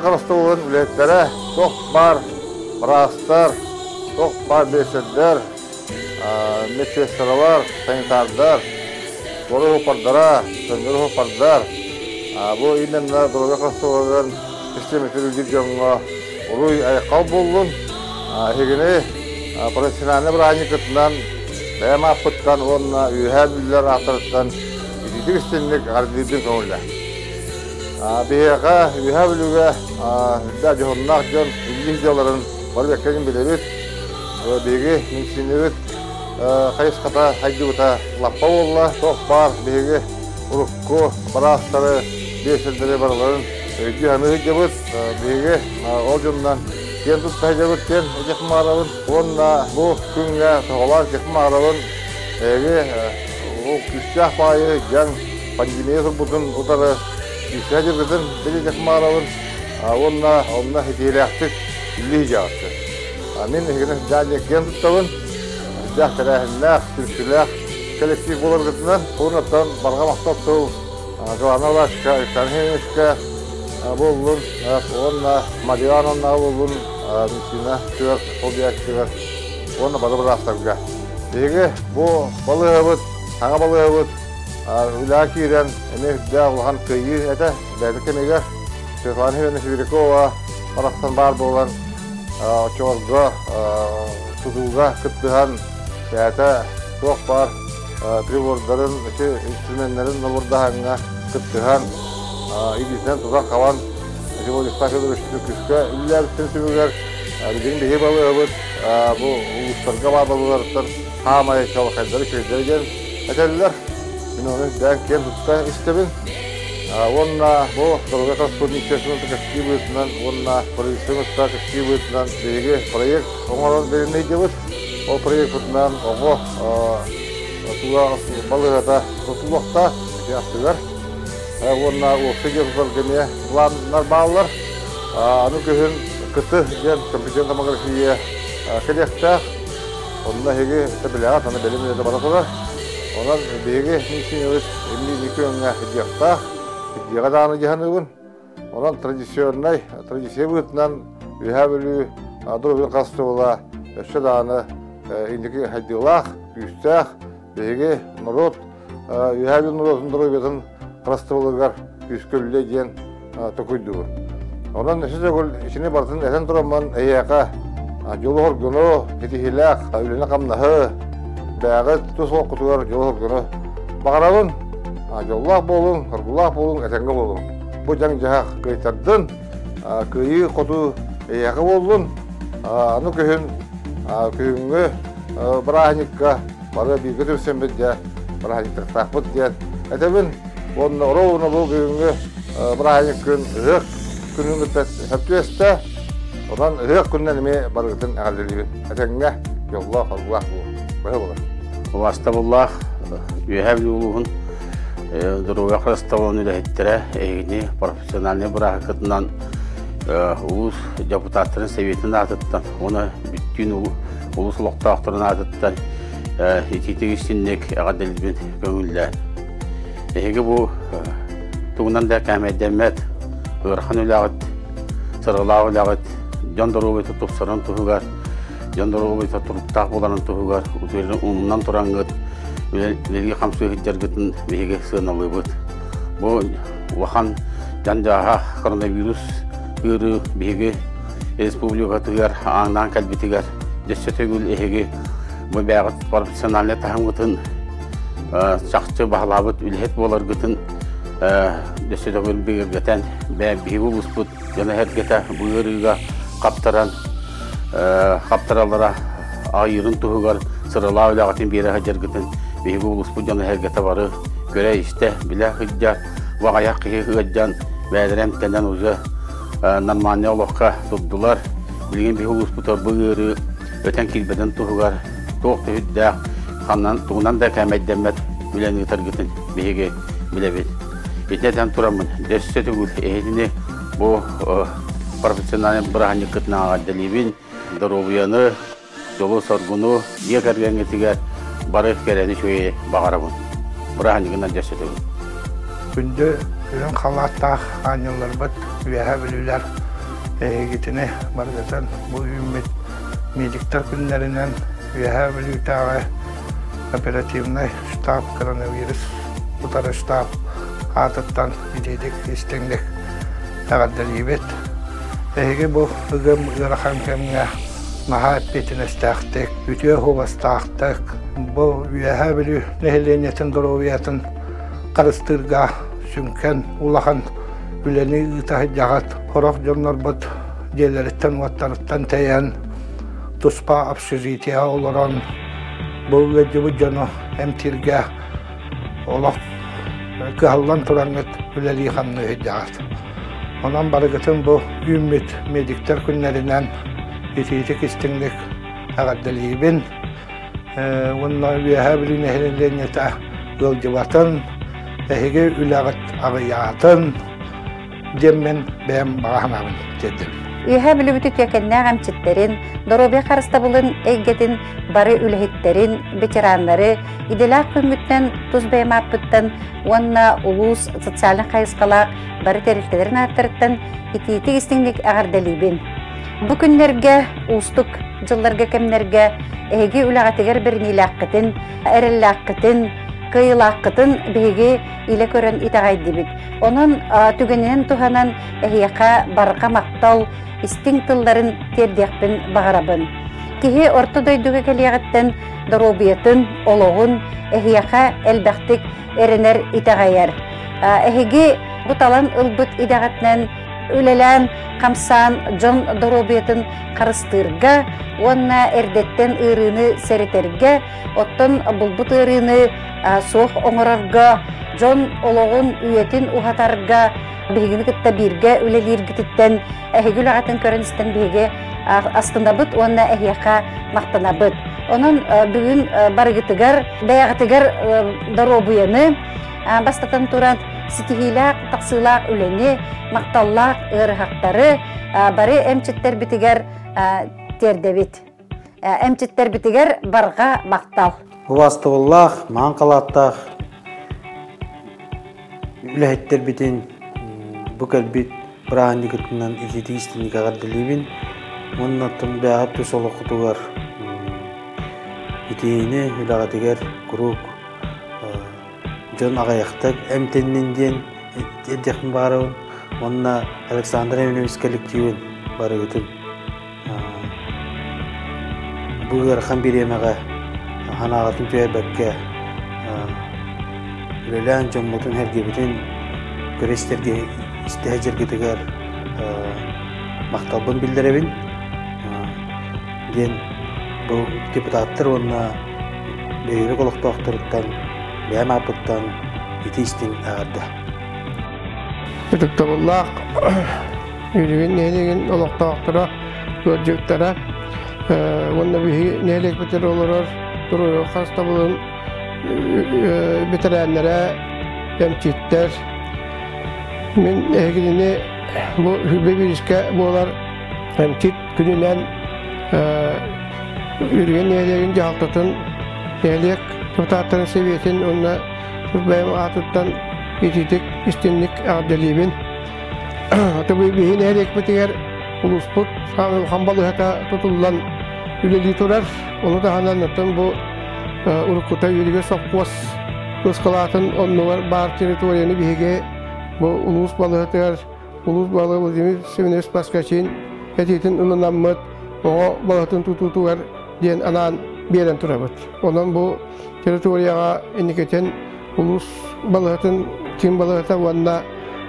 харыстабылын үлэһиттэрэ туох баар быраастар, туох баар биэлсэрдэр, медсестралар, санитардар, туора уһуппардара, көннөрү уһуппардар, бу именно доруобуйа харыстабылыгар систиэмэтин үлэлиир дьоҥҥо уруй-айхал буоллун. Эһигини профессиональнай бырааһынньыккытынан бэйэм ааппыттан уонна Үөһээ Бүлүүлэр ааттарыттан итиитик истиҥник эҕэрдэлиирбин көҥүллээ. Биһиэхэ Үөһээ Бүлүүгэ үрдээх дьоһуннаах дьон үлэлиир дьыаларын бары бэккэ билэбит. Биһиги медицинэбит хайысхата хайдыбыта лаппа буолла. Туох баар биһиги урукку быраастары, биэсэрдэри барыларын өйдүү-саныы сылдьабыт. Биһиги ол дьонунан киэн тутта сылдьабыт диэн этиэх баҕарабын. Уонна бу күҥҥэ тоҕолоон этиэх баҕарабын. Эһиги ол күүстээх баайы дьаҥ пандемия турбутун утары күүстээх дьаргытын билиэтэх баҕарабын. Уонна онно ситиһиилээхтик үлэлии сылдьаҕыт. Мин эһигини сылдьаан киэн туттабын. Сүрдээх тэрээһиннээх, түмсүүлээх коллектив буоларгытынан уоннаттан барҕа махтал тыл Главная властька Александр Ильичка буоллун уонна Мария Ивановнаҕа буоллун медицина тыгар солбуйааччытыгар уонна бары быраастарга. Биһиги бу балыыһабыт, саҥа балыыһабыт үлэҕэ киирэн эмиэ үрдээх улахан кыайыы этэ. Бэйэтин кэмигэр Светлана Ивановна Сибирякова барахсан баар буолан оччолорго тутууга кыттыһан бэйэтэ туох баар прибордарын, ити инструменнарын нобордааһыҥҥа кыттыһан илиитинэн тутан-хабан ити Владислав Федорович күүскэ үлэлээбиттэрин түмүгэр билигин биһиги балыыһабыт бу улуустарга баар балыыларыттан хаамай чалахайдары үчүгэйдэрэ диэн этэллэр. Мин ону бэйэм киэн тутта истэбин. Уонна бу Дорога транспорт министерствотын кэпсэтии быһыытынан уонна правительствоны кытта кэпсэтии быһыытынан биһиги проект оҥорон бэлэмнэйдибит. Ол проекпытынан оҕо туга балыыһата тутулуохтаах ити аттыгар. Уонна уопсай дьиэ тутарга эмиэ планнар бааллар. Аны күһүн КТ диэн компьютерная томография кэлиэхтээх. Онно эһиги билэҕит, аны бэлэм үлэтэ бара турар. Онон биһиги медицинабыт эмиэ күөҥҥэ сылдьыахтаах, сылдьыаҕа даҕаны дьаһаныыбын. Онон традиционнай, традиция быһыытынан Үөһээ Бүлүү доруобуйа харыстабыла өссө даҕаны инники сайдыылаах, күүстээх, биһиги норуот Үөһээ Бүлүү норуотун доруобуйатын харыстабылыгар күүскэ үлэлиэ диэн токуйдубут. Онон өссө төгүл итини барытын этэн тураммын эйиэхэ дьолу-соргуну, ситиһиилээх үлэни-хамнаһы, бэйэҕит тус олоххутугар дьолу-соргуну баҕарабын. Дьоллоох буолуҥ, соргулаах буолуҥ, этэҥҥэ буолуҥ. Бу дьаҥ-дьаһах кыайтардын, кыайыы-хотуу эйиэхэ буоллун. Аны күһүн күһүҥҥү бырааһынньыкка бары бииргэ түмсэммит дьэ бырааһынньыктардаахпыт диэн этэбин. Уонна ровно бу бүгүҥҥү бырааһынньык күн ыһыах күнүн кытта сөп түбэстэ. Онон ыһыах күнүнэн эмиэ барыгытын эҕэрдэлиибин. Этэҥҥэ дьоллоох, оргулаах буолуҥ. Быһа буолар. Убаастабыллаах Үөһээ Бүлүү улууһун доруобуйа харыстабылын үлэһиттэрэ эһигини профессиональнай бырааһыккытынан улуус депутаттарын сэбиэтин аатыттан уонна бүттүүн улуус олохтоохторун аатыттан итиитик истинник эҕэрдэлиибин көҥүллээн. Эһиги бу тугунан да кээмэйдэммэт ыарахан үлэҕит, сыралаах үлэҕит дьон доруобуйата тупсарын туһугар, дьон доруобуйата туруктаах буоларын туһугар утуйарын умнан тураҥҥыт үлэлии-хамсыы сылдьаргытын биһиги сыаналыыбыт. Бу улахан дьан-дьааһах коронавирус ыарыы биһиги республикатыгар ааҥнаан кэлбитигэр өссө төгүл эһиги бу бэйэҕит профессиональнай таһымҥытын чахчы баһылаабыт үлэһит буоларгытын өссө төгүл бигэргэтэн биһиги улууспут дьоно-сэргэтэ бу ыарыыга хаптаран хаптараллара аҕыйыырын туһугар сыралаах үлэҕитин биэрэ сылдьаргытын биһиги улууспут дьоно-сэргэтэ бары көрө-истэ билэ сылдьар бу аҕыйах киһи ыалдьан бэйэлэрэ эмтэнэн уже нормальнай олоххо турдулар. Билигин биһиги улууспутугар бу ыарыы өтөн киирбэтин туһугар туох да үрдээх, ханнан тугунан да кээмэйдэммэт үлэни ыытаргытын биһиги билэбит. Ити этэн тураммын, өссө төгүл эһигини бу профессиональнай бырааһынньыккытынан эҕэрдэлиибин, доруобуйаны, дьолу-соргуну дьиэ кэргэҥҥитигэр бары кэрэни үчүгэйи баҕарабын. Бырааһынньыгынан дьэ өссө төгүл. Күндү үрүҥ халааттаах аанньалларбыт, үөһээ бүлүүлэр. Эһигитини барыгытын бу үүммүт медиктэр күннэринэн Үөһээ Бүлүүтээҕи оперативнай штаб коронавирус утары штаб аатыттан итиитик истиҥник эҕэрдэлиибит. Эһиги бу ыгым ыарахан кэмҥэ наһаа эппиэтинэстээхтик, үтүө суобастаахтык бу Үөһээ Бүлүү нэһилиэнньэтин доруобуйатын харыстыырга сүҥкэн улахан үлэни ыыта сылдьаҕыт. Сорох дьоннорбут дьиэлэриттэн-уоттарыттан тэйэн, туспа общежитиеҕа олорон, бу ыалдьыбыт дьону эмтииргэ олох кыһаллан тураҥҥыт үлэлии-хамныы сылдьаҕыт. Онон барыгытын бу үүммүт медиктэр күннэринэн итиитик истиҥник эҕэрдэлиибин. Уонна Үөһээ Бүлүү нэһилиэнньэтэ ыалдьыбатын, эһиги үлэҕит аҕыйаатын диэммин бэйэм баҕа санаабын тиэрдэбин. Үөһээ Бүлүүбүт үтүөкэннээх эмчиттэрин, доруобуйа харыстабылын эйгэтин бары үлэһиттэрин, ветераннары идэлээх күммүттэн, тус бэйэм ааппыттан уонна улуус социальнай хайысхалаах бары тэрилтэлэрин ааттарыттан итиитик истиҥник эҕэрдэлиибин. Бу күннэргэ, уустук дьылларга кэмнэргэ эһиги үлэҕитигэр бэриниилээххитин, эрэллээххитин, кыайыылааххытын биһиги илэ көрөн итэҕэйдибит. Онон түгэнинэн туһанан эһиэхэ барҕа махтал истиҥ тылларын тиэрдиэхпин баҕарабын. Киһи орто дойдуга кэлиэҕиттэн доруобуйатын, олоҕун эһиэхэ элбэхтик эрэнэр, итэҕэйэр. Эһиги бу талан ылбыт идэҕитинэн үлэлээн, хамсаан дьон доруобуйатын харыстыырга уонна эрдэттэн ыарыыны сэрэтэргэ, оттон булбут ыарыыны суох оҥорорго, дьон олоҕун үйэтин уһатарга биһигини кытта бииргэ үлэлииргититтэн эһиги үлэҕитин көрөн истэн биһиги астынабыт уонна эһиэхэ махтанабыт. Онон бүгүн барыгытыгар бэйэҕитигэр доруобуйаны, бастатан туран ситиһиилээх, тахсыылаах үлэни, махталлаах ыарыһахтары бары эмчиттэрбитигэр тиэрдэбит. Эмчиттэрбитигэр барҕа махтал. Убаастабыллаах, маҥан халааттаах үлэһиттэрбитин бу кэлбит бырааһынньыкытынан ититии истиҥник эҕэрдэлиибин уонна оттон бэйэҕит тус олоххутугар итиини үлэҕитигэр куруук дьон аҕыйахтык эмтэннин диэн этиэхпин баҕарабын уонна Александр Иванович коллективын барыгытын бу ыарахан бириэмэҕэ санааҕытын түһэрбэккэ үлэлээн дьоммутун сэргэбитин көрө истэргэ истэ сылдьаргытыгар махталбын биллэрэбин диэн бу депутаттар уонна бөһүөлэк олохтоохторуттан бэйэм ааппыттан ити истиҥ эҕэрдэ. Ытыктабыллаах Үтүгүн нэһилиэгин олохтоохторо, ыалдьыттара уонна биһиги нэһилиэкпитигэр олорор харыстабылын бэтэрээннэрэ, эмчиттэр. Мин эһигини бу Хүбэ биирискэ буолар эмчит күнүнэн Үргэн нэһилиэгин дьаһалтатын, нэһилиэк депутаттарын сэбиэтин уонна бэйэм аатыттан итиитик истинник эҕэрдэлиибин. Биһи нэһилиэкпитигэр улууспут улахан балыыһата тутуллан үлэлии турар. Ону таһынан оттон бу уруккута Үөлүгэр сопхуос ыскалаатын оннугар баар территорияны биһиги бу улуус балыыһатыгар улуус баһылыга Владимир Семенович Поскачин этиитин ылынаммыт оҕо балыыһатын тутуутугар диэн анаан биэрэн турабыт. Онон бу территорияҕа инникитин улуус балыыһатын киин балыыһата уонна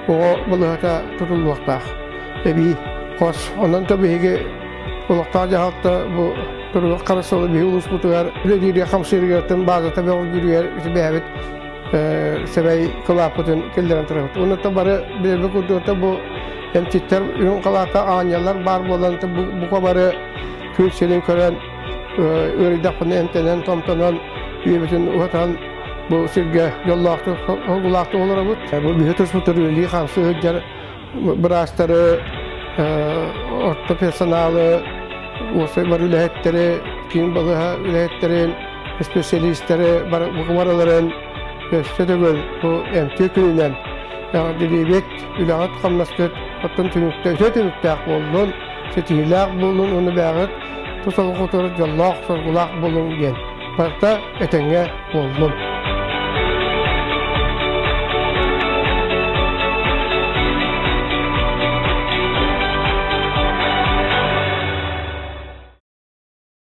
оҕо балыыһата тутуллуохтаах. Эбии хос. Онон то биһиги олохтоох дьаһалта бу туругар харысалы биһи улууспутугар үлэлииргэ хамсыырыгар баазата бөҕөргүүрүгэр бэйэбит сэбэй кылааппытын киллэрэн турабыт. Уонна бары билэрбит курдук бу эмчиттэр үрүҥ халаата аанньалар баар буолан бука бары күн сирин көрөн ыарыйдахпына эмтэнэн, томтонон үйэбитин уһатан бу сиргэ дьоллоохтук, хоргулаахтык олоробут. Бу биһи туспутур үлэлии хамсыы сылдьар быраастары, орто персоналы, уопсай бары үлэһиттэри, киин балыыһа үлэһиттэрин, специалистары барыларын өссө төгүл бу эмтиир күнүнэн эҕэрдэлиибит, үлэҕит-хамнаскыт Оттон түмүктээх, үтүө түмүктээх буоллун, ситиһиилээх буоллун, уонна бэйэҕит тус олоххутугар дьоллоох, соргулаах буолуҥ диэн. Барыта этэҥҥэ буоллун.